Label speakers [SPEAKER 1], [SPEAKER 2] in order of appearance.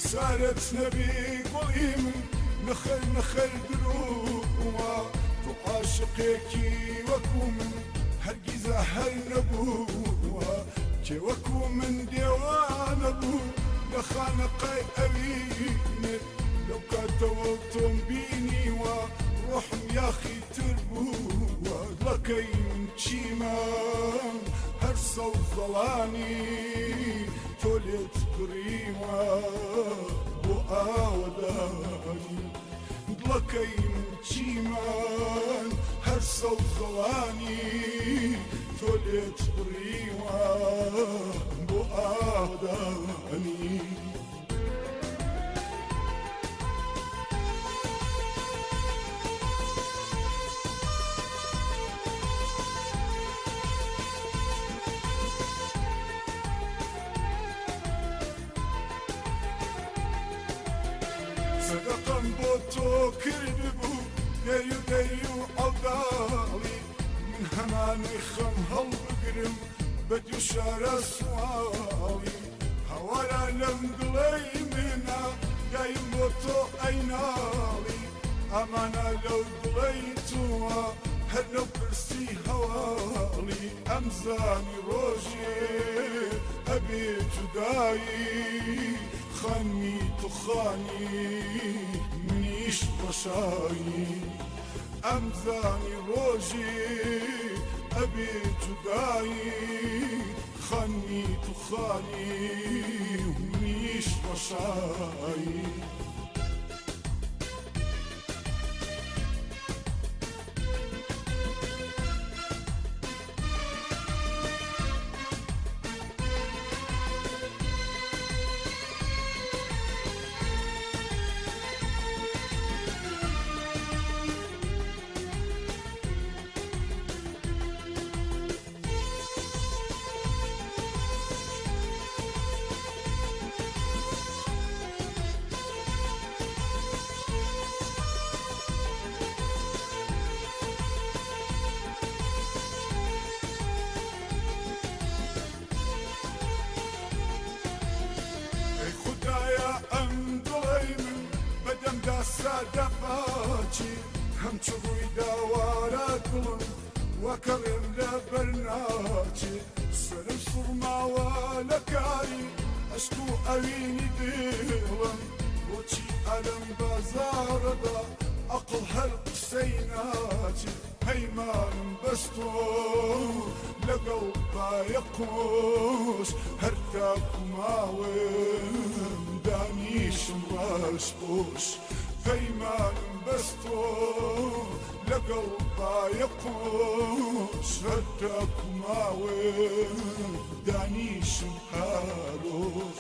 [SPEAKER 1] خەسارت نەبی گوڵی من، نەخێر نەخێر درووە، تۆ عاشقێکی وەکو من هەرگیزە هەر نەبووە. کێ وەکو من دێوانە بوو لە خانەقای ئەوینت، لەو کاتەوە تۆم بینیوە ڕۆحم یاخی تر بووە. دڵەکەی من چیمە هەر سەوزەڵانی تۆ لێت بڕیوە بۆ ئاوەدانی. دڵەکەی من چیمان هەر سەوزەڵانی تۆ لێت بڕیوە بۆ ئاوەدانی. سەدەقەم بۆ تۆ کردبوو دەی و دەی و عەوداڵی، من هەمانەی خەم هەڵبگرم بە دوو شارە سواڵی. هاوارە لەم دڵەی منە دایم بۆ تۆ ئەیناڵی، ئامانە لەو دڵەی تۆوە هەر لەو پرسی هەواڵی. ئەمزانی ڕۆژێ ئەبێ جودایی، خانی تو خانی منیش ڕەشایی. ئەمزانی ڕۆژێ ئەبێ جودایی، خانی تو خانی منیش ڕەشایی. ئەی خودایە ئەم دڵەی من بەدەمدا سادە پاچی، هەم چ ڕووی داوارە دڵم وەکەڕێم لە بەرناچی. سەرم سوڕماوە لە کاری عشق و ئەوینی دڵم، بۆچی ئەلەم بازاڕەدا عەقڵ هەر قسەی ناچی. پەیمانم بەستۆ لەگەڵ بایەقۆش، هەر تاکو ماوم دانیشم ڕەش پۆش. پەیمانم بەستۆ لەگەڵ بایەقۆش، هەر تاکو ماوم دانیشم هارۆش.